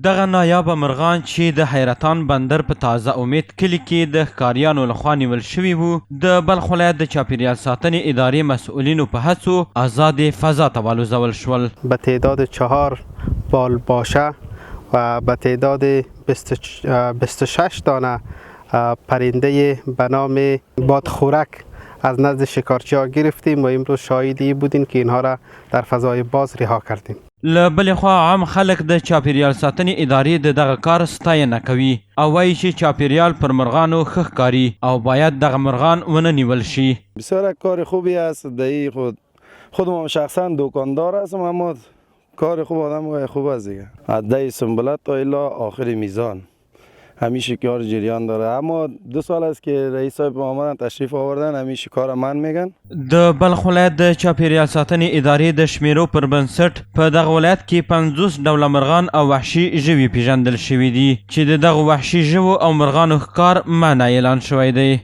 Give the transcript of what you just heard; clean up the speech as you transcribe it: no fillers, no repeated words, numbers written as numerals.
دغه نایابه مرغان چې د حیرتان بندر په تازه امید کلي کې د ښکاریانو لخوا نیول شوي وو، د بلخ ولایت د چاپیریال ساتنې ادارې مسؤلینو په هڅو ازادې فضا ته والوزول شول. به تعداد 4 بال باشه و به تعداد 26 دانه پرنده به نام بادخورک از نزد شکارچی ها گرفتیم و امروز شاهد بودیم که اینها را در فضای باز رها کردیم. له بلې خوا عام خلک د چاپیریال ساتنې ادارې د دغه کار ستاینه کوي او وایي چې چاپیریال پر مرغانو ښه ښکاري او باید دغه مرغان ونه نیول شي. بسیار کار خوبی است. دهی خود خودم شخصا دکاندار هستم، اما کار خوب آدم خوب است دیگه. از 10 سنبله تا الی آخر میزان همیشه شکار جریان داره، اما 2 سال است که رئیس صاحب آمدن، تشریف آوردن، همیشه شکار من میگن. د بلخ ولایت د چاپیریال ساتنې ادارې د شمیرو پر بنسټ په دغه ولایت کې 50 ډوله مرغان او وحشي ژوي پیژندل شوي دي چې د دغو وحشي ژوو او مرغانو ښکار منع اعلان شوی دی.